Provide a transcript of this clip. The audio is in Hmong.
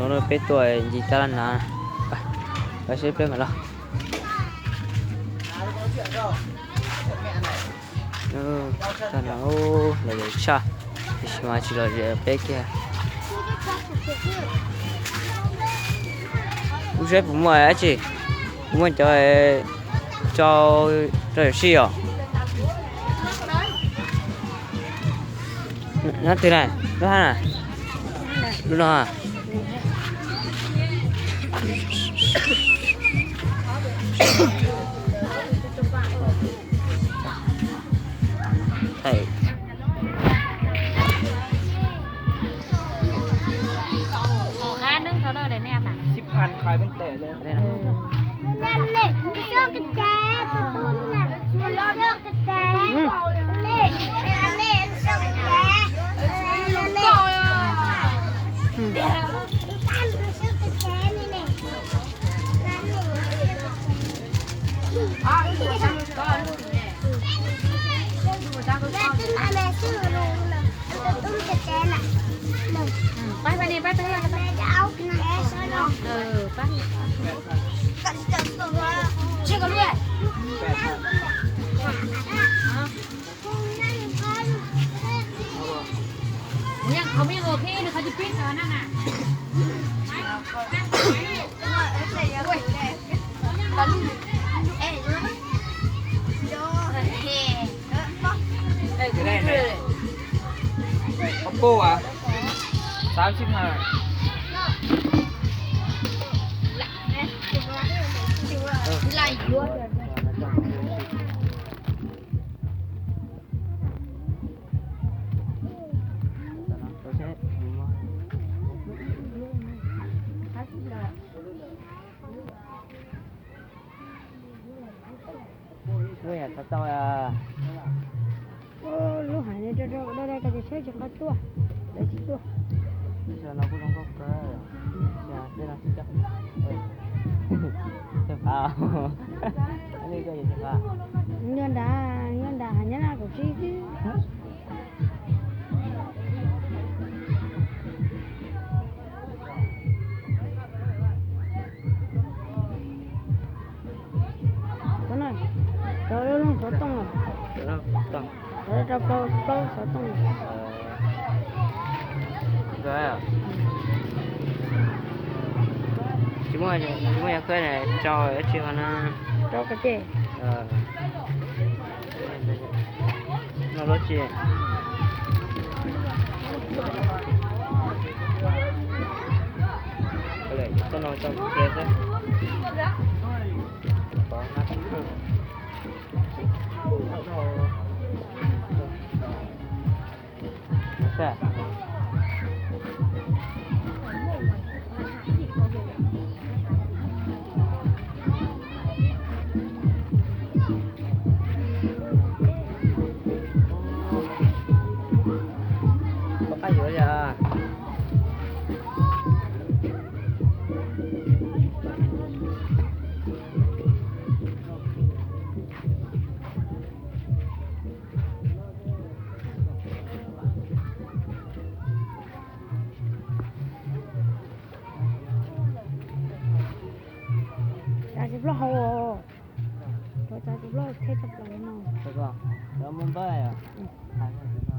Peb tuaj ncig tab laj na, peb seb peb mam los. Tag no lom zem tshaj, tiam sis mas tsis lom zem peb kiag. Kuv saib puas muaj dab tsi, puas muaj cov tso rau yawm sij os. Nyob twg na? Lub hab na? Lub no. Ov puj a, xav tsis mag. Lub hais rau rau da da koj tsis tshawb tsis qab tuaj, lawv tsis tuaj. Nyob nrad, nyob nrad hais nyob na kuv tsis xwb. Cov no, cov lub looj xov tooj, cov rau plaub plaub xov tooj. Tsis muaj, tsis muaj yog koj rau dab tsi ho na. Rau kav tsij. No lub tsis. Koj no tso cia xwb. Pab yuav yog. Tsav tsis plaub hau, tsav tsis plaub hau thiab tshaj plaws no. Lawv muaj npawb os.